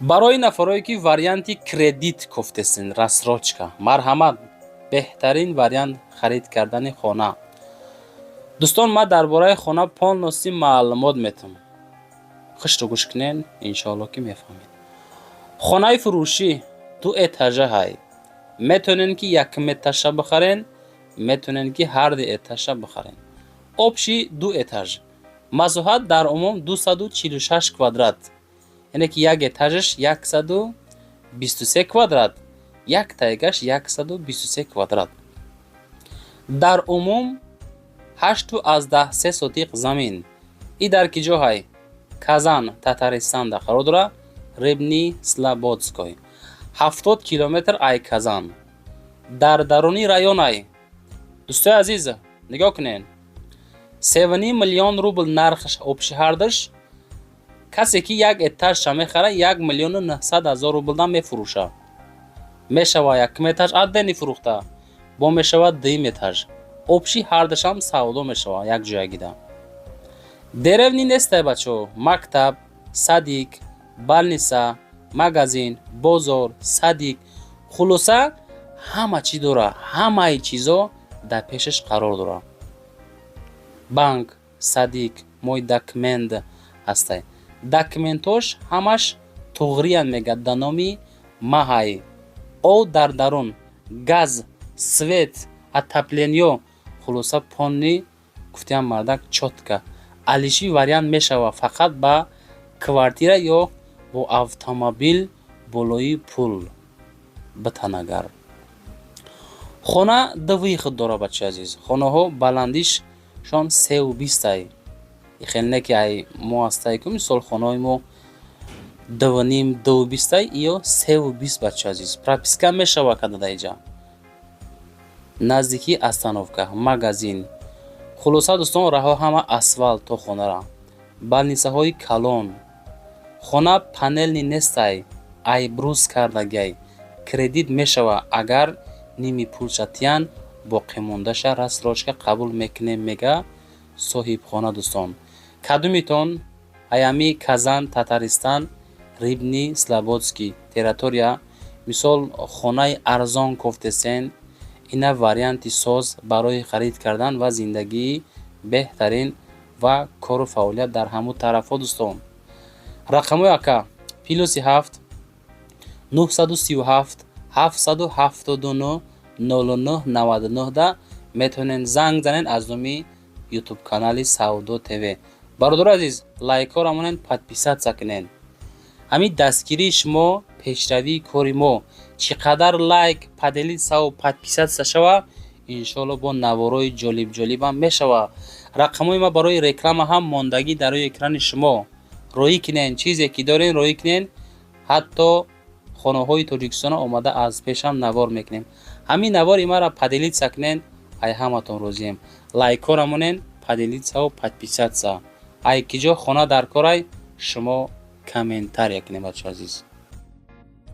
Барои нафарое, ки варианти кредит кофтесен, рассрочка, марҳамат, беҳтарин вариант харид кардани хона. Дӯстон, ман дар бораи хона полностью маълумот метавам. Хушро гӯш кунен, иншоалло, ки мефаҳмед. Хонаи фурӯшӣ ду этажа ҳай. Метавонед, ки якум этажша бихарен, метавонед, ки ҳарду этажша бихарен. Общий ду этаж, масоҳат дар умум 246 квадрат, яъне ки як этажаш 123 квадрат, як тайгаш 123 квадрат. Дар умум 8,3 сотиқ замин. И дар ки ҷо ҳай? Казан, Татаристанда қарор дорад, Рыбный Слободской, 70 километр ай Казан, дар даруни район ай. Дӯстои азиз, нигоҳ кунед: 3,5 миллион рубл нархаш общий ҳардаш. Касе ки як этажша мехара, 1 900 000 рублдан мефурӯша. Мешава якум этаж отдельно фурӯхта, бо мешавад дуюм этаж. Общий ҳардашам савдо мешава якҷоягида. Деревни нестай, бачаҳо. Мактаб, садик, больница, магазин, бозор, садик, хулоса, ҳама чӣ дора. Ҳамаи чизо дар пешаш қарор дора. Банк, садик, мой документ ҳастай. Документош ҳамаш туғриян, мегӯяд, да номи маҳай. Об дар дарун, газ, свет, отопление, хулоса, полный гуфтиам, мардак чётко. Алиши вариант мешава фақат ба квартира ё бо автомобил болои пул битанагар. Хона ду выход дора, бачаи азиз. Хонаҳо баландишшон 3,20-ай. Хеле не ки ай мо ҳастай ку, мисол, хонаҳои мо 2,5, 2,20-ай, ё 3,20, бачаи азиз. Прописка мешава када даиҷа. Наздикии остановка, магазин. Хулоса, дӯстон, раҳо ҳама асфалт то хонара. Больницаҳои калон. Хона панельный нестай, ай брус кардагиай. Кредит мешава, агар ними пулша тиян, боқимондаша рассрочка қабул мекунем, мега соҳибхона. Дӯстон, кадумитон аями Казан, Татаристан, Рыбный Слободский территория, мисол, хонаи арзон кофтесен, ина варианти соз барои харид кардан ва зиндагии беҳтарин ва кору фаъолият дар ҳамун тарафҳо. Дӯстон, рақамҳои ака: +7 937 779 09 99 да метавонед занг занед аз номи Ютуб канали Савдо ТВ. Бародари азиз, лайкҳоро монед, подписаться кунед. Ҳамин дастгирии шумо пешравии кори мо. Чӣ қадар лайк, поделиться-ву подписаться шава, иншоалло, бо наворои ҷолиб-ҷолибам мешава. Рақамҳои ма барои реклама ҳам мондагӣ дар рӯи экрани шумо. Роҳӣ кунед, чизе ки дорен, роҳӣ кунед. Ҳатто хонаҳои Тоҷикистона омада аз пешам навор мекунем. Ҳамин навори маро поделиться кунед, ай ҳаматон розием. Лайкҳоро монед, поделиться-ву подписаться. Ай ки ҷо хона дар корай, шумо комментария кунед, бачаҳо азиз.